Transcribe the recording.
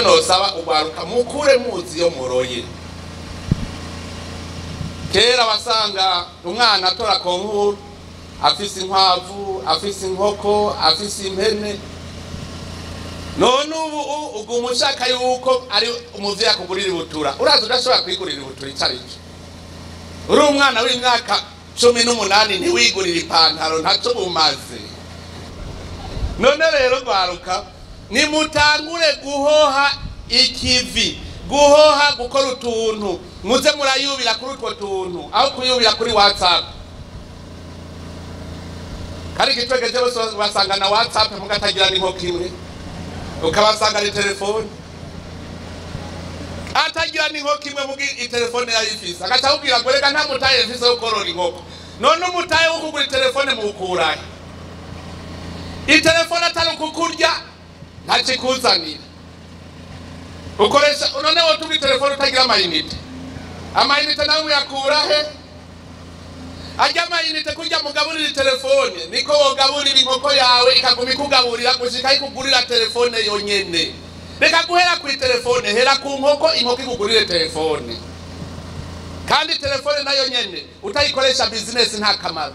Nosaba ugwaruka mukure muzi yo muroye. Kera wasanga umwana atora konkuru afise inkwavu, afise inkoko, afise impene. None ubu uguma ushaka yuko ari umuvyeyi akugurira ibutura, uraza udashobora kwigurira ibutura icarico. Uri umwana w'imyaka 18 ntiwigurira ipantaro, ntaco bumaze. None rero gwaruka nimutangure guhoha ikivi, guhoha gukora utuntu, muze murayubira kuri utwo tuntu aho kuyubira kuri WhatsApp. Kandi kitwegeje bose basanga na WhatsApp mugatagira n'inkoko imwe, ukabasanga ari telefone atagira n'inkoko imwe mugi itelefone yayifise, agaca akubwira ngo reka nta mutahe mfise wo korora inkoko. None umutahe wo kugura itelefone muwukurahe? Itelefone atari ukukurya ntakikuzanira. Ukoresha none wotunga itelefone utagira amayinite, amayinite nawe uyakurahe? Ajya amayinite kurya mugaburira itelefone niko wogaburira inkoko yawe ikaguma ikugaburira gushika ikugurira telefone yonyene. Reka guhera kuri telefone, hera ku nkoko, inkoko ikugurire telefone. Kandi telefone nayo nyene utayikoresha business nta kamaro.